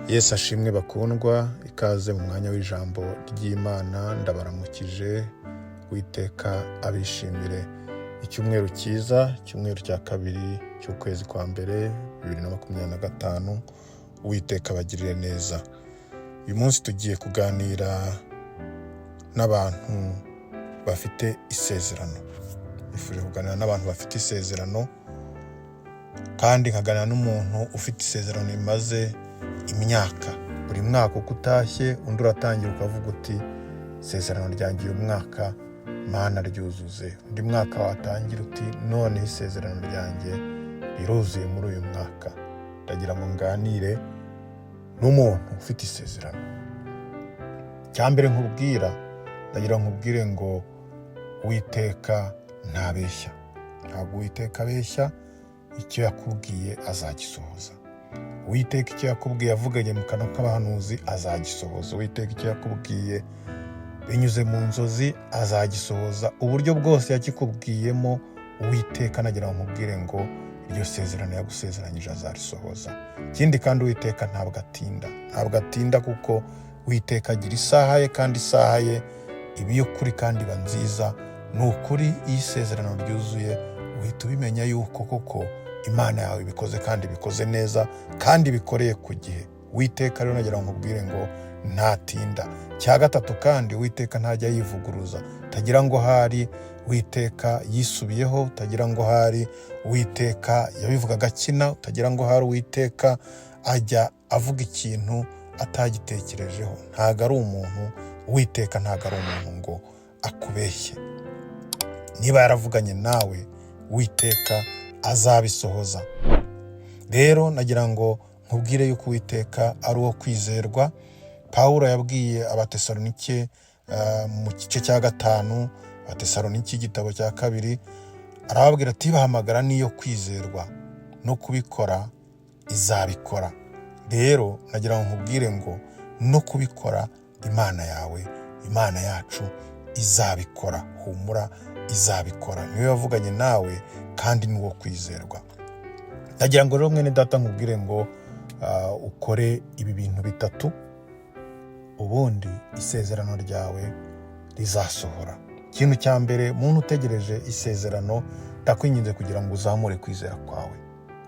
Yesu ashimwe bakundwa, ikaze mu mwanya w'ijambo ry'Imana. Ndabaramukije, Uwiteka abishimire. Icyumweru cyiza, icyumweru cya kabiri cy'ukwezi kwa mbere 2025, Uwiteka abagirire neza. Uyu munsi tugiye kuganira n'abantu bafite isezerano. Nifuje kuganira n'abantu bafite isezerano, kandi nkaganira n'umuntu ufite isezerano rimaze imyaka. Buri mwaka uko utashye, undi uratangira ukavuga uti: "Isezerano ryanjye uyu mwaka, Mana, ryuzuze." Undi mwaka watangira uti: "Noneho isezerano ryanjye riruzuye muri uyu mwaka." Ndagira ngo nganire n'umuntu ufite isezerano. Icya mbere nkubwira, ndagira ngo nkubwire ngo Uwiteka ntabeshya. Ntabwo Uwiteka abeshya, icyo yakubwiye azagisohoza. Uwiteka icyo yakubwiye avuganye mu kanwa k'abahanuzi azagisohoza. Uwiteka icyo yakubwiye binyuze mu nzozi azagisohoza. Uburyo bwose yakikubwiyemo, Uwiteka, nagira ngo nkubwire ngo iryo sezerano yagusezeranyije azarisohoza. Ikindi kandi, Uwiteka ntabwo atinda, ntabwo atinda, kuko Uwiteka agira isaha ye, kandi isaha ye iba iy'ukuri kandi iba nziza. Ni ukuri, iyo isezerano ryuzuye uhita ubimenya yuko koko Imana yawe ibikoze, kandi ibikoze neza, kandi ibikoreye ku gihe. Uwiteka rero, nagira ngo nkubwire ngo ntatinda. Cya gatatu kandi, Uwiteka ntajya yivuguruza. Utagira ngo hari Uwiteka yisubiyeho, utagira ngo hari Uwiteka yabivugaga akina, utagira ngo hari Uwiteka ajya avuga ikintu atagitekerejeho. Ntabwo ari umuntu, Uwiteka ntabwo ari umuntu ngo akubeshye. Niba yaravuganye nawe, Uwiteka azabisohoza. Rero nagira ngo nkubwire yuko Uwiteka ari uwo kwizerwa. Pawulo yabwiye Abatesalonike mu gice cya 5, Abatesalonike igitabo cya kabiri, arababwira ati: "Bahamagara niyo kwizerwa, no kubikora izabikora." Rero nagira ngo nkubwire ngo no kubikora Imana yawe, Imana yacu izabikora. Humura, izabikora. Niwe wavuganye nawe kandi ni uwo kwizerwa. Ndagira ngo rero, mwene data, nkubwire ngo ukore ibi bintu bitatu, ubundi isezerano ryawe rizasohora. Ikintu cya mbere, muntu utegereje isezerano, ndakwinginze kugira ngo uzamure kwizera kwawe.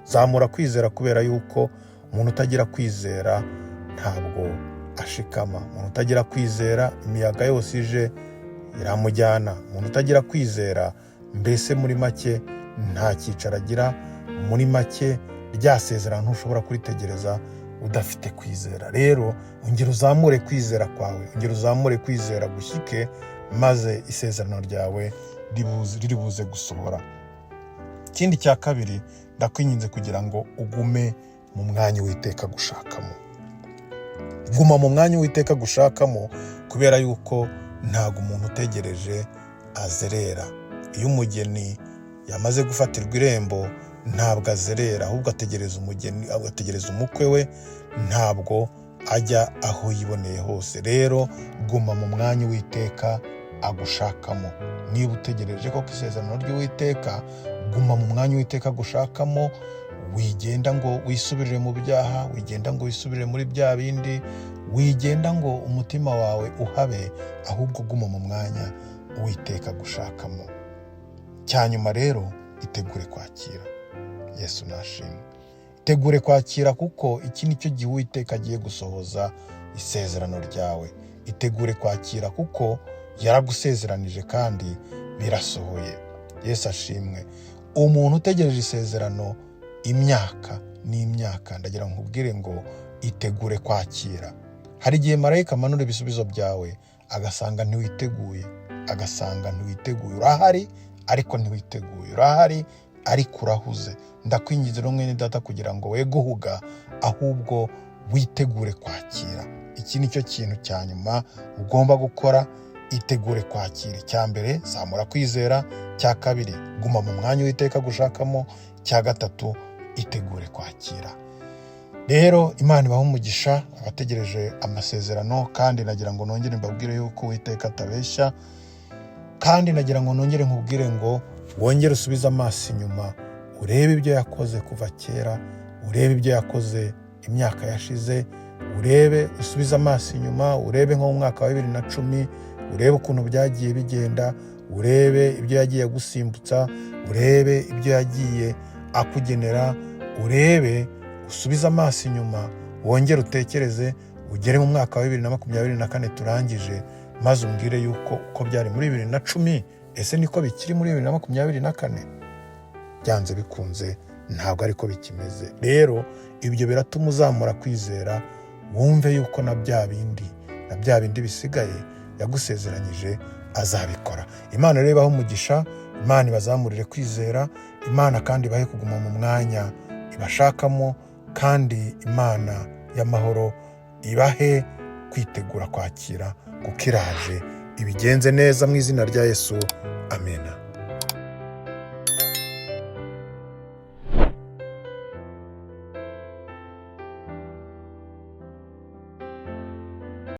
Zamura kwizera, kubera yuko umuntu utagira kwizera ntabwo ashikama. Umuntu utagira kwizera, imiyaga yose ije iramujyana. Umuntu utagira kwizera, mbese muri make, nta cyicaro agira. Muri make, rya sezerano ntushobora kuritegereza udafite kwizera. Rero ongera uzamure kwizera kwawe, ongera uzamure kwizera gushyike, maze isezerano ryawe riri buze gusohora. Ikindi cya kabiri, ndakwinginze kugira ngo ugume mu mwanya Uwiteka gushakamo. Guma mu mwanya Uwiteka gushakamo, kubera yuko ntabwo umuntu utegereje azerera. Iyo umugeni yamaze gufatirwa irembo, ntabwo azerera, ahubwo ategereza umugeni, ategereza umukwe we, ntabwo ajya aho yiboneye hose. Rero guma mu mwanya Uwiteka agushakamo. Niba utegereje koko isezerano ry'Uwiteka, guma mu mwanya Uwiteka agushakamo. Wigenda ngo wisubirire mu byaha, wigenda ngo wisubirire muri bya bindi, wigenda ngo umutima wawe uhabe, ahubwo guma mu mwanya Uwiteka agushakamo. Cya nyuma rero, itegure kwakira. Yesu nashimwe. Itegure kwakira, kuko iki ni cyo gihe Uwiteka agiye gusohoza isezerano ryawe. Itegure kwakira, kuko yaragusezeranije kandi birasohoye. Yesu ashimwe. Umuntu utegereje isezerano imyaka n'imyaka, ndagira ngo nkubwire ngo itegure kwakira. Hari igihe marayika amanura ibisubizo byawe agasanga ntiwiteguye, agasanga ntiwiteguye. Urahari ariko ntiwiteguye, urahari ariko urahuze. Ndakwinginze rero, mwene data, kugira ngo we guhuga, ahubwo witegure kwakira. Iki ni cyo kintu cya nyuma ugomba gukora: itegure kwakira. Icya mbere, zamura kwizera. Icya kabiri, guma mu mwanya Uwiteka gushakamo. Icya gatatu, itegure kwakira. Rero Imana ibahe umugisha abategereje amasezerano, kandi nagira ngo nongere mbabwire yuko Uwiteka atabeshya, kandi nagira ngo nongere nkubwire ngo wongere usubize amaso inyuma, urebe ibyo yakoze kuva kera, urebe ibyo yakoze imyaka yashize. Urebe, usubize amaso inyuma, urebe nko mu mwaka wa 2010, urebe ukuntu byagiye bigenda, urebe ibyo yagiye agusimbutsa, urebe ibyo yagiye akugenera, urebe, usubize amaso inyuma, wongere utekereze, ugere mu mwaka wa 2024 turangije, maze umbwire yuko uko byari muri 2010, ese niko bikiri muri 2024? Byanze bikunze ntabwo ariko bikimeze. Rero ibyo biratuma uzamura kwizera, wumve yuko na bya bindi bisigaye yagusezeranyije azabikora. Imana rero ibahe umugisha, Imana ibazamurire kwizera, Imana kandi ibahe kuguma mu mwanya ibashakamo, kandi Imana y'amahoro ibahe kwitegura kwakira, kuko iraje ibigenze neza mu izina rya Yesu. Amena.